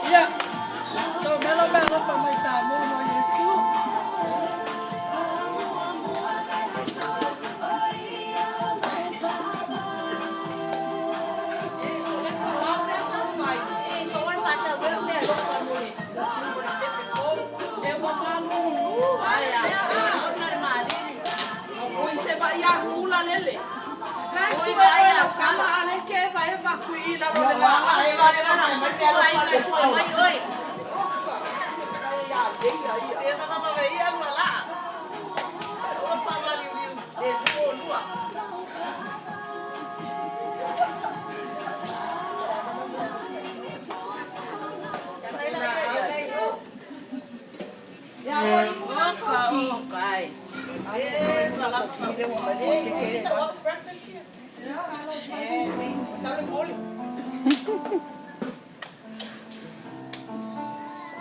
Ia, so mea mea alofa mai Samoa mo Iesu.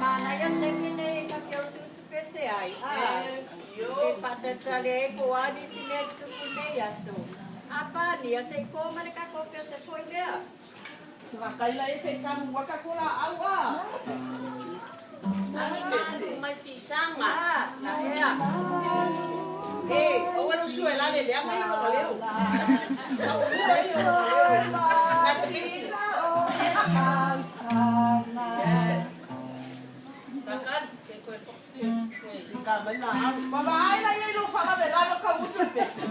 Manaia taimi nei ka ke o susu pese ai. Ah, se whatatale e ko ani si mea i tupu nei aso. Apa ni a se ko ma le ka kopia se foi lea. Kaila e se kanu waka kola au a. Mai fisanga. Ah, la ea. Eh, o wala usue la le le anga yo lo leo. That's the business. Takan, se koe Baba ai la ye lo fala de la lo ka usu pese.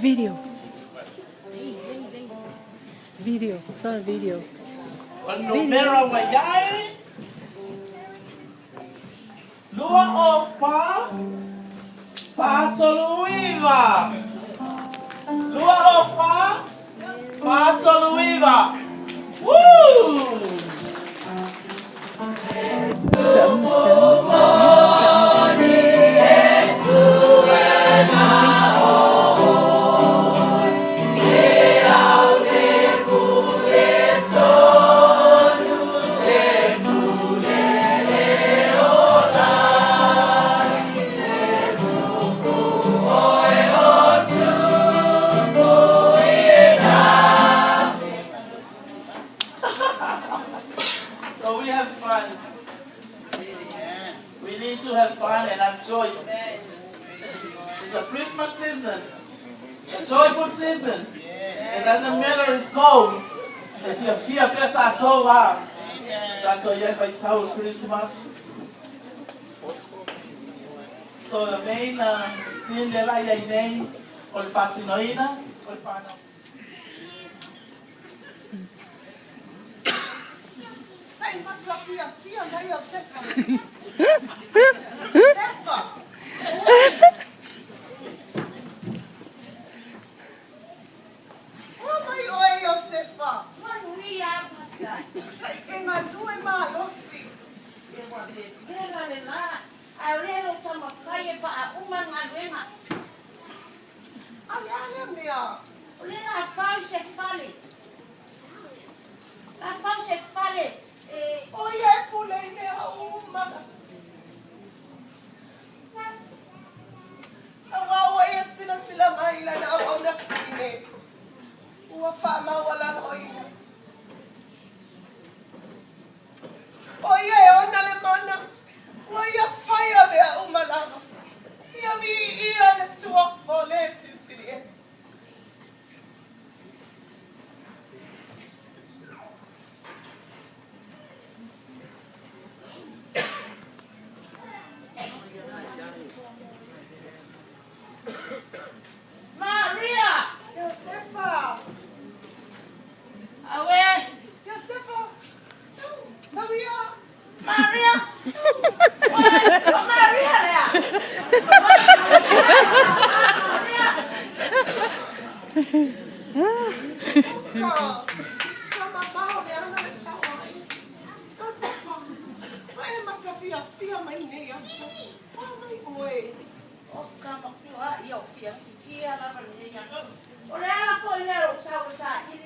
video. Video. Saw a video. O le numera ua iai, 2 0 4 4 3 9. 2 0 4 4 3 9. Woo! Is it almost done? So we have fun. We need to have fun and have joy. It's a Christmas season, a joyful season. It doesn't matter it's cold. If you're here, that's all you have Christmas. So the main scene lela ia nei o le faatinoina o le whanau. Sai matafia fia na Iosefa. Sefa. O mai oe Iosefa. Manuia matai. Kai e malue malosi. Pela le la. Ai o le lo tama fai e wha uma ngā. Ale ale mea. O le la fau se fale. La fau se fale. E O ia e pule i mea uma. Aua ua ia sila sila mai la na au au na fine. Ua wha maua la loina. O ia e ona le mana. Ua ia whaia mea uma lava. Ia mi ia le suak fo le silsili esi. Maria! Iosefa. Awe! Iosefa. Sau, sau ia. Maria! O Maria lea! Maria! Ka. Ka mamao le ana le sao ai. Iosefa. Ma e matafia fia mai nei aso. Wa mai oe. O ka matua ia o fia fia lava le ia. O le ala foi lea o sau sa i